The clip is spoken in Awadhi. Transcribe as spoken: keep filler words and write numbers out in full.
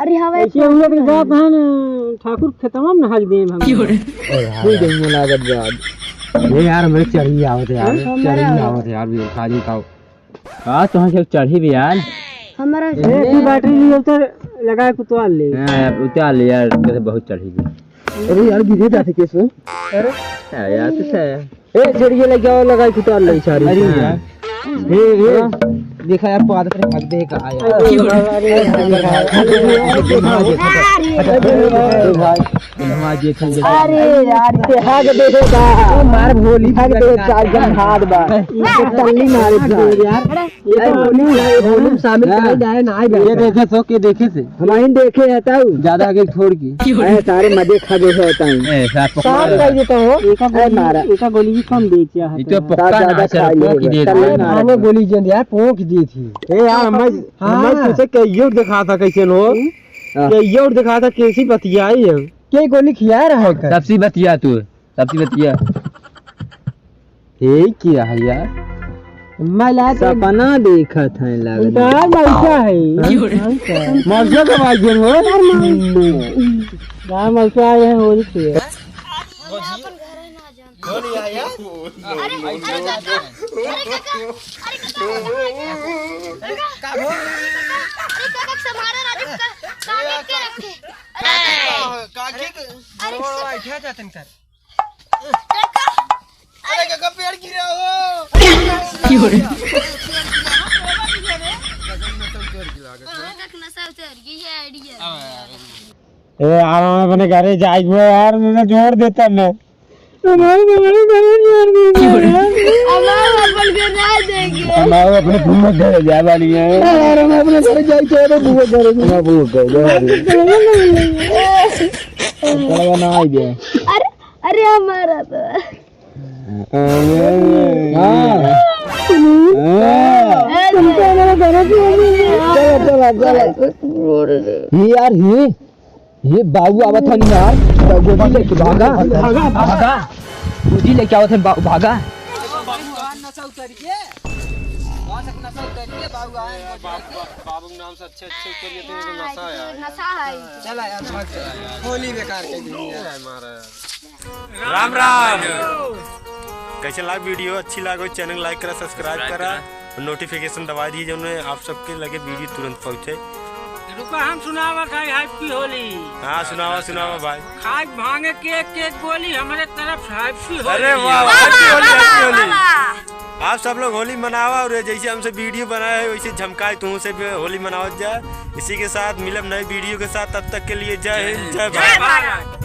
अरे हाँ भाई, ऐसे हम लोग जात हैं ना, ठाकुर खेतवा में नहाई देब हम। क्यों रे? अरे हाँ, ठीक है, मुझे लागत बा। ये यार, हमरे चढ़ी आवत है यार, हाँ, चढ़ी आवत है यार, भी खा ली खाओ। का तोहर के चढ़ी भी यार? हमारा ए, की बैटरी ली उतर लगा के उतार ले। हाँ यार, उतार ले यार, तोहर बहुत चढ़ी भी। अरे यार, गिरे जाते केस में। अरे। हाँ यार, तो है। ए, चढ़िए लगे आओ, लगा के उतार ले सारी। अरे हाँ। यार। ए, ए, देखा यार, पाद पर भाग दे का आया। अरे, अरे, अरे, अरे, भाई। अरे यार, ते हाग देखे बा। मार भोली भाग दे, चार जन हाथ बा। ये तो टल्ली मारे था। यार, ये तो बोली, ये बोली में शामिल करे जाए ना, आए ये बैठे। देखे सो के देखे से। हमारे देखे है ताऊ। ज्यादा आगे छोड़ की। ए, सारे मजे खा गए है ताऊ। ए, साहब, साफ कर देता हो। एका ए, गोली, मारा। एका गोली भी कम दे क्या है ये तो ताऊ? पक्का ज्यादा ना, सर, खा पोंख लिए दे है। दे। अरे, मारा। माने गोली जन यार, पोंख दी थी। ए यार, मैं, हाँ। मैं तुझे कहियो दिखा था कैसे लो। हाँ। कहियो दिखा था कैसी बतियाई है। के गोली खिया रहा है कर? सबसे बतिया तू, सबसे बतिया। ए, क्या है यार? मैं ला तो सपना देखत है, लागत है। उधार मौसा है। हाँ? मौसा का भाई जन हो? यार, मौसा आए हैं होली पे। होली आया? अरे, अरे काका, अरे काका, अरे काका, अरे काका, अरे काका, संभारा राजू का, काकी के रखे। अरे, काकी के, अरे, अरे, काका, अरे काका, पेड़ गिरा हो। क्यों रे? हाँ, काका, नशा उतर गई है, idea। ए यार, हम अपने घरे जाइबो यार, मैं जोड़ देता ना। हमारे, हमारे घरे जान दे यार। हमारे अपन घर ना देंगे। हमारे अपने बुआ घर जा वाली है। यार, हम अपने घरे जाए तो अपने बुआ घर, अपने बुआ घर जा वाली है। चलो ना, आ गया। अरे, अरे, हमारा तो। हाँ। हाँ। तुम तो हमारे घर से नहीं। चलो, चलो, चलो। ये यार, ये, ये बाबू आवत हन यार। तो गोदी लेके भागा। भागा, भागा। गोदी लेके आवत हन बाबू, भागा। बाबू, नशा उतर गया। बाबू, नशा उतर गया, बाबू आए हैं। बाबू, बाबू के नाम से अच्छे, अच्छे उतर गए, तो नशा है। नशा है। चला यार, भाग चला। होली बेकार कर दी यार। राम राम। कैसे लाग video? अच्छी लागो, channel like करा, subscribe करा, notification दबा दी, जौन आप सबके लगे video तुरंत पहुँचे। रुका, हम सुनावा खाई happy होली। हाँ, सुनावा, सुनावा भाई। खाई भांगे के एक एक गोली, हमारे तरफ से happy होली। अरे वाह, happy होली, happy होली। आप सब लोग होली मनावा और जैसे हमसे video बनाए है वैसे झमकाए, तुम से भी होली मनावत जाए। इसी के साथ मिलब नए video के साथ, तब तक के लिए जय हिंद, जय भारत।